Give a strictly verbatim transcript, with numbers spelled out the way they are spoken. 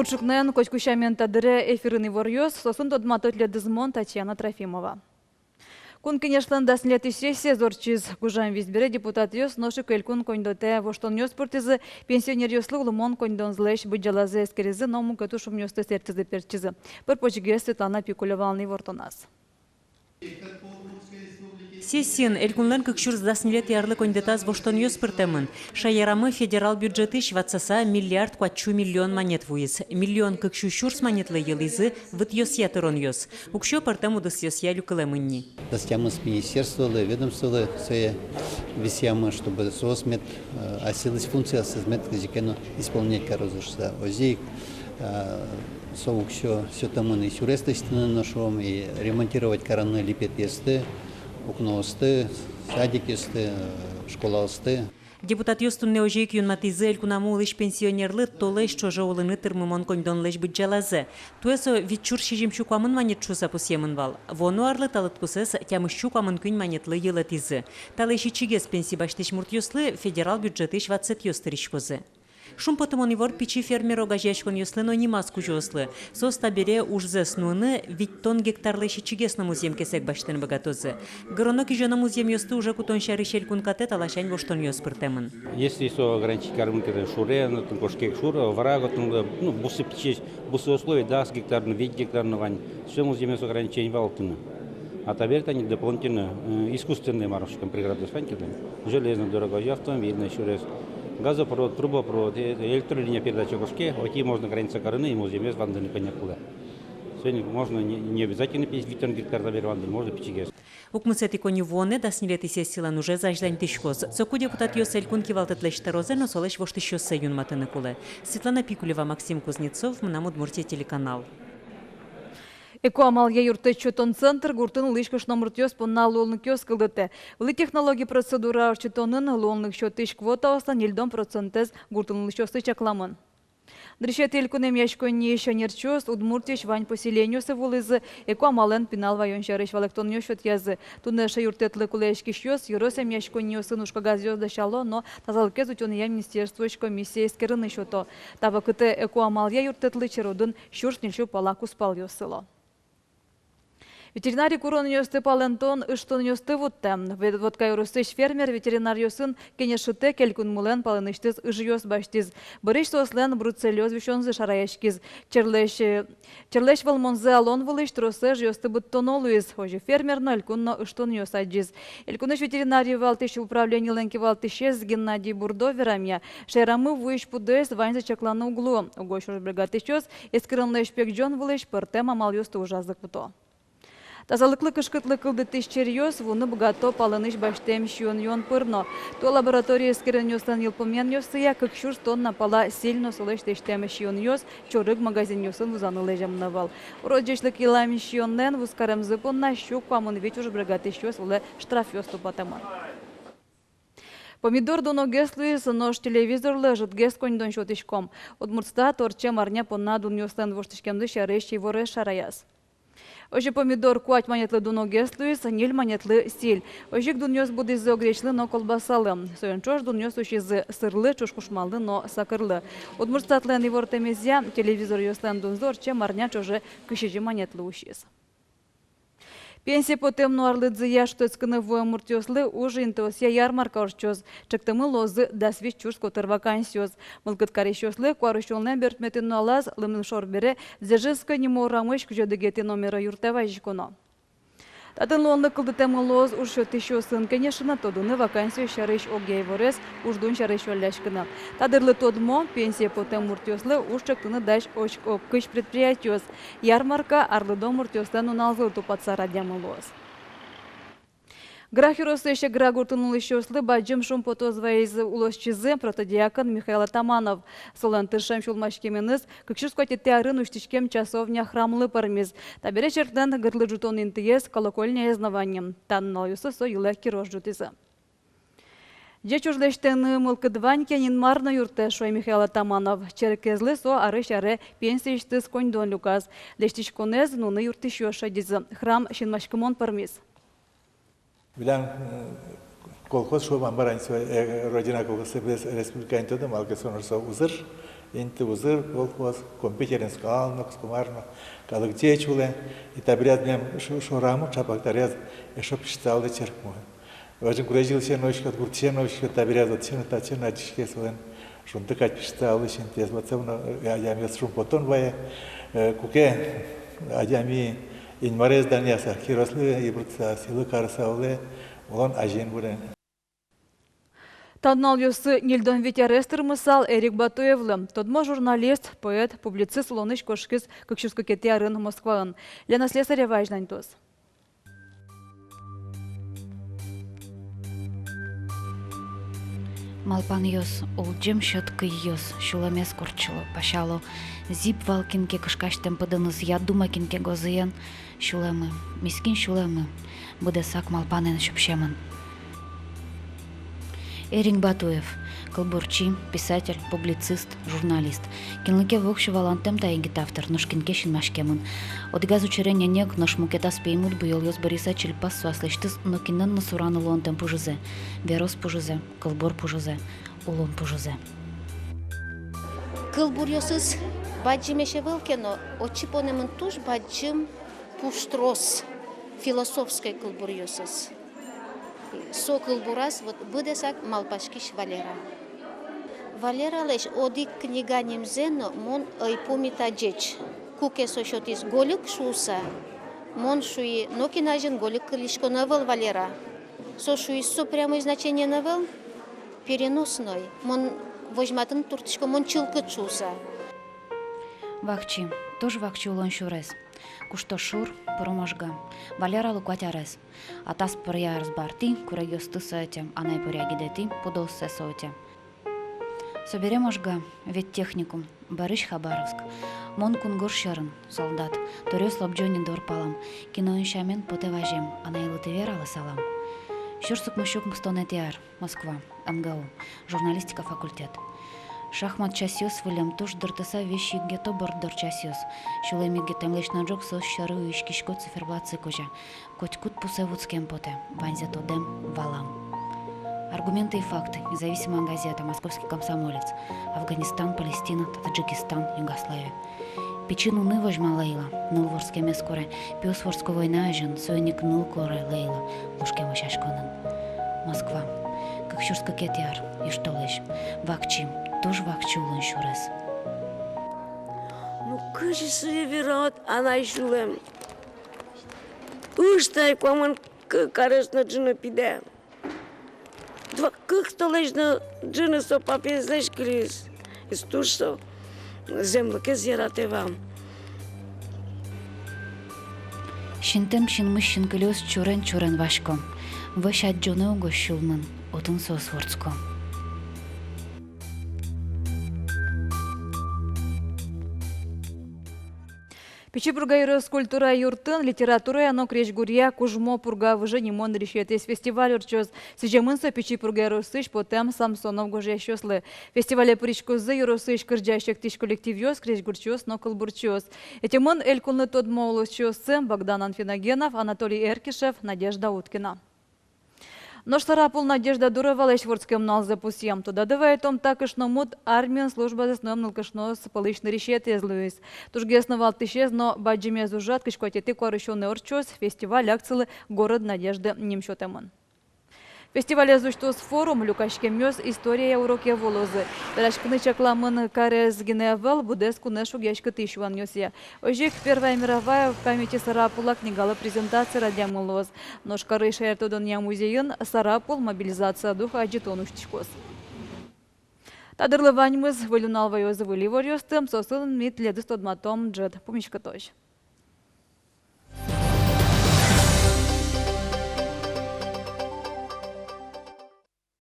Ӵукнаен котьку сямен та дыре эфирын иворъёс, соосын тодмато тӥледыз мон, Татьяна Трофимова. Кун Кенешлэн дас ньылетӥ сессиез ортчиз. Гужем вис бере депутатъёс нош ик элькун коньдонэ воштонъёс пыртӥзы, пенсионеръёслы улымон коньдонзылэсь быдӟалазэ эскеризы но мукет ужпумъёсты сэрттӥзы-пертчизы. Пыр-почгес Светлана Пикулевалэн ивортоназ. Сессиын элькунлэн кык сюрс дас ньылетӥ арлы коньдэтаз воштонъёс пыртэмын. Шаерамы федерал бюджетысь ватсаса миллиард куать сю миллион манет вуиз. Миллион кык сю сюрс манетлы йылӥзы вытъёсъя тыронъёс. Уксё пӧртэм удысъёсъя люкылэмын ни. Дас тямыс министерстволы, ведомстволы сое висъямы, чтобы соос мед, э, асьсэлэсь функциосыз мед кызьы ке но исполнять карозы шуыса. Озьы ик, э, со уксё сётэмын и сюрес лэсьтыны но, шуом, и ремонтировать карыны липетъёсты, укноосты, садикъёсты, э, школаосты. Депутатъёс туннэ озьы ик юнматӥзы элькунамы улӥсь пенсионерлы толэзь ӵоже улыны тырмымон коньдонлэсь быдӟалазэ. Туэ со вить сюрс сизьым сю куамын манет шуыса пусъемын вал. Вуоно арлы та лыдпусэз тямыс сю куамын куинь манетлы йылэтӥзы. Талэсь ичигес пенси басьтӥсь муртъёслы федерал бюджетысь ватсэтъёс тыриськозы. Шумпотымон ивор пичи фермер огазеяськонъёслы но нимаз кузёослы. Соос табере ужзэс нуыны витьтон гектарлэсь ичигес но музъем кесэг басьтыны быгатозы. Гыроно-кизёно музъемъёсты уже кутон сярысь элькун катэ та ласянь воштонъёс пыртэмын. Если со ограничить кармын ке, татын шуре, но татын кошке ик шур, овраг, отын, ну, бусы пичи, бусы условия, дас гектар но, вить гектар но вань. Со музъемъёс ограничение вал тӥни. А табере тани дополнительно, э, искусственный, мар шуиськом, преграда вань ке, татын железной дорога, автомобильной сюрес, газопровод, трубопровод, э, электролиния передача кошке, отӥ можно граница карыны и музъемъёс вандыны кӧня ке кулэ. Соин ик можно не, не обязательно пи-, витьтон гектар табере вандыны, можно пичигес. Укмысэтӥ коньывуонэ дас ньылетӥ сессилэн ужез азьланьтӥськоз. Соку депутатъёс элькун кивалтэтлэсь тӧрозэ но солэсь воштӥсьёссэ юнматыны кулэ. Светлана Пикулева, Максим Кузнецов, «Мынам Удмуртие» телеканал. «Экоамалъя юрттэт» сётон центр гуртын улӥсь кышномуртъёс понна луонлыкъёс кылдытэ. Вылӥ технологи процедура ортчытонын луонлык сётӥсь квотаослэн ньыльдон процентэз гуртын улӥсьёслы чакламын. Нырысетӥ элькун эмъяськонниысь ӧнерчиос Удмуртиысь вань поселениосы вуылӥзы, экоамалэн пинал ваён сярысь валэктонъёс сётъязы. Туннэ сыӵе юрттэтлы кулэяськисьёс ёрос эмъяськонниосын ужкагазъёс дасяло но тазалыкез утёнъя министерствоысь комиссие эскерыны сёто. Та вакытэ «Экоамалъя юрттэтлы» черодын сюрс ньыльсю пала кузпалъёс сыло. Ветеринари куронъёсты палэнтон ыштонъёсты вуттэ. Ве-, Вотка ёросысь фермер ветеринаръёсын кенешытэк элькунмылэн палэнысьтыз ыжъёс басьтӥз. Бӧрысь соослэн бруцеллёз висёнзы шараяськиз. Черлэсь, э, черлэсь вӧлмонзэ алон вылысь тросэз ыжъёсты быдтоно луиз. Озьы фермер но, элькун но ыштонъёс адӟиз. Элькунысь ветеринари валтӥсь управленилэн кивалтӥсез Геннадий Бурдов верамъя, шаерамы вуись пудоез ваньзэ чакланы уг луы. Угось ужбергатӥсьёс эскеронлэсь пегӟон вылысь пӧртэм амалъёсты ужазы куто. Тазалыклы кышкытлык кылдытӥсь черъёс вуыны быгато палэнысь басьтэм сиён-юон пыр но. Туэ лаборатория эскеронъёслэн йылпумъянъёссыя, кык сюрс тонна пала сӥль но солэсь лэсьтэм сиёнъёс чорыг магазинъёсын вузаны лэземын ӧвӧл. Урод ӟечлык йылам сиёнэн вузкаремзы понна сю куамын вить ужбергатӥсьёс вылэ штрафъёс тупатэмын. Помидор дуногес луиз, нош телевизорлы ӧжытгес коньдон сётӥськом. Удмуртстат ортчем арня понна дунъёслэн воштӥськемзы сярысь иворез шараяз. Озьы помидор куать манетлы дуногес луиз, ньыль манетлы сӥль. Озьы ик дунъёс будӥзы огречлы но колбасалы. Соин ӵош дунъёс усизы сырлы, ӵушкушмаллы но сакырлы. Удмуртстатлэн ивортэмезъя, телевизоръёслэн дунзы ортчем арня ӵоже кызь сизьым манетлы усиз. Пенсие потэм но арлыдзыя шутэтскыны вуэм муртъёслы уж интыосъя ярмарка ортчоз. Ӵектэмын луозы дас вить сюрс котыр вакансиос. Мылкыд карисьёслы куарусёнлэн берпуметӥ нуналаз лымышор бере Дзержинской нимо урамысь кызь одӥгетӥ номеро юртэ вазиськоно. Татын луонлык кылдытэмын луоз уж сётӥсьёсын кенешыны, тодыны вакансиос сярысь огъя иворез, уждун сярысь юалляськыны. Та дырлы тодмо, пенсие потэм муртъёслы уж ӵектыны дась ог кызь предприятиос. Ярмарка арлыдо муртъёслэн нуналзылы тупатыса радъямын луоз. Грах ёросысь Эгра гуртын улӥсьёслы бадӟым шумпотоз вайиз улосчизы, протодиакон Михаил Атаманов. Солэн тыршем сюлмаськеменыз кык сюрс куатетӥ арын усьтӥськем часовня храмлы пӧрмиз. Табере черклэн гырлы ӝутон интыез колокольняез но вань ни. Та нуналъёсы со йылэ кирос ӝутӥзы. Ӟеч уж лэсьтыны мылкыд вань ке, Инмар но юрттэ, шуэ Михаил Атаманов. Черкезлы со арысь аре пенсиысьтыз коньдон люказ. Лэсьтӥськонэз нуны юрттӥсьёс шедизы. Храм синмаськымон пӧрмиз. Милям, э, колхоз, шуом, мар-а, со, э, «Родина» колхоз, э, республикаын тодо, малы ке шуоно, со узыр, Инты узыр колхоз, компьютерен скал но, кускомар но, калык ӟеч улэ. И табере милям шо-, шорамы ӵапак табере эшшо пишталлы черкмы. Важен гурезьлысен учкод, гуртысен учкод, табере отысен, татысен адӟиське, солэн шунты кадь пишталлы синтэз. Вот со но, э, адямиез шумпотон вае, э, куке адями Инмарез данъяса, кирослы йыбыртса, сӥлы карыса улэ, улон азьын вырем. Та нуналъёсы ньыльдон вить арес тырмысал Эрик Батуевлы. Тодмо журналист, поэт, публицист улонысь кошкиз кык сюрс кыкетӥ арын Москваын. Лена Слесарева азьланьтоз. Малпанъёс, улӟем сьӧд кыйёс сюлэмез куртчыло, пасяло. Зӥб вал кин ке кышкасьтэм пыдыныз, я дума кин ке гозыен сюлэмы, мискинь сюлэмы, быдэсак малпанэн сюпсемын. Эрик Батуев, кылбурчи, писатель, публицист, журналист. Кинлы ке воксё валантэм та егит автор, нош кин ке синмаськемын. Одӥгаз учыре ненег, нош мукетаз пеймыт буёлъёс бӧръя чильпаз со аслэсьтыз нокинэн но сураны луонтэм пужызэ, верос пужызэ, кылбур пужызэ, улон пужызэ. Кылбуръёсыз бадӟымесь ӧвӧл ке но, отчы понэмын туж бадӟым пуштрос философской кылбуръёсыз. Со кылбураз вот быдэсак малпаськись Валера. Валералэсь одӥг книга нимзэ но мон ӧй пумита ӟеч. Куке со сётӥз «Гольык» шуыса, мон шуи: «Нокин азьын гольык кылиськон ӧвӧл, Валера». Со шуиз: «Со прямой значениен ӧвӧл, переносной. Мон возьматыны туртӥсько, мон чылкыт шуыса». Вакчи, туж вакчи улон сюрес. Кушто шур, пуро Можга. Валералы куать арес. Атас пӧръя азбартӥ, курегъёсты со ӧте, анай пӧръя гидэтӥ, пудооссэ со ӧте. Собере Можга, веттехникум, бӧрысь Хабаровск. Мон кунгож сьӧрын, солдат, торъёс лобӟо ни дор палам. Киноын сямен потэ вазем, анайлы тӥ вералэ салам. Сюрс укмыссю укмыстонэтӥ ар, Москва, МГУ, журналистика факультет. Шахмат часъёс выллем туж дыртыса весь йыггето борддор часъёс. Сюлэм йыггетэмлэсь но ӝог соос сьӧры уиськисько циферблатсы кузя. Котькуд пусэ вутскем потэ, ваньзэ тодэм, валам. «Аргументы и факты», «Независимая газета», «Московский комсомолец», «Афганистан», «Палестина», «Таджикистан», «Югославия». Пичи нуны возьма Лейла, ныл вордскемез куре, пиос вордско война азьын, соин ик ныл куре Лейла, лушкем вӧсяськонын. Москва, кык сюрс кыкетӥ ар, южтолэзь. Вакчи, туж вакчи улон сюрес. Ну, кызьы сое верад, анай сюлэм. Ыштэ ай куамын кык арес но ӝыны пиде. Два, кык толэзь но ӝыны со папаезлэсь кылиз. И туж со зэмлыкез яратэ вал. Синтэм синмысь синкылиос чурен-чурен васько. Вӧсь адӟонэ уго сюлмын, отын соос вордско. Пичи Пурга ёрос культура юртын литературая но крезьгуръя «Кужмо Пурга выжы» нимо нырысетӥез фестиваль ортчоз. Сӥземын со Пичи Пурга ёросысь потэм Самсонов гожъясьёслы. Фестивале пыриськозы ёросысь кырӟась-эктӥсь коллективъёс, крезьгурчиос но кылбурчиос. Ӧтемын элькунлы тодмо улосчиоссы Богдан Анфиногенов, Анатолий Эркишев, Надежда Уткина. Нош Сарапул Надежда Дуровалэсь вордскем нуналзэ пусъем. Тодады вайытом, та кышномурт армиын службазэс нуэм нылкышноос пӧлысь нырысетӥез луиз. Тужгес но валтӥсез но бадӟымез ужрад кызь куатетӥ куарусёнэ ортчоз. Фестиваль акцилы «Город надежды» ним сётэмын. Фестивалез усьтоз форум, люкаськемъёс история уроке вуылозы. Вераськыны чакламын карез гинэ ӧвӧл, быдэс кунэз шугъяськытӥсь юанъёсъя. Озьы ик «Первая мировая в памяти Сарапула» книгалы презентация радъямын луоз. Нош Карысь шаертодонъя музейын «Сарапул: мобилизация духа» адӟытон усьтӥськоз. Та дырлы ваньмыз. Выль нунал ваёз выль иворъёсты, соосын ми тӥледыз тодматом ӝыт. Пумиськытозь.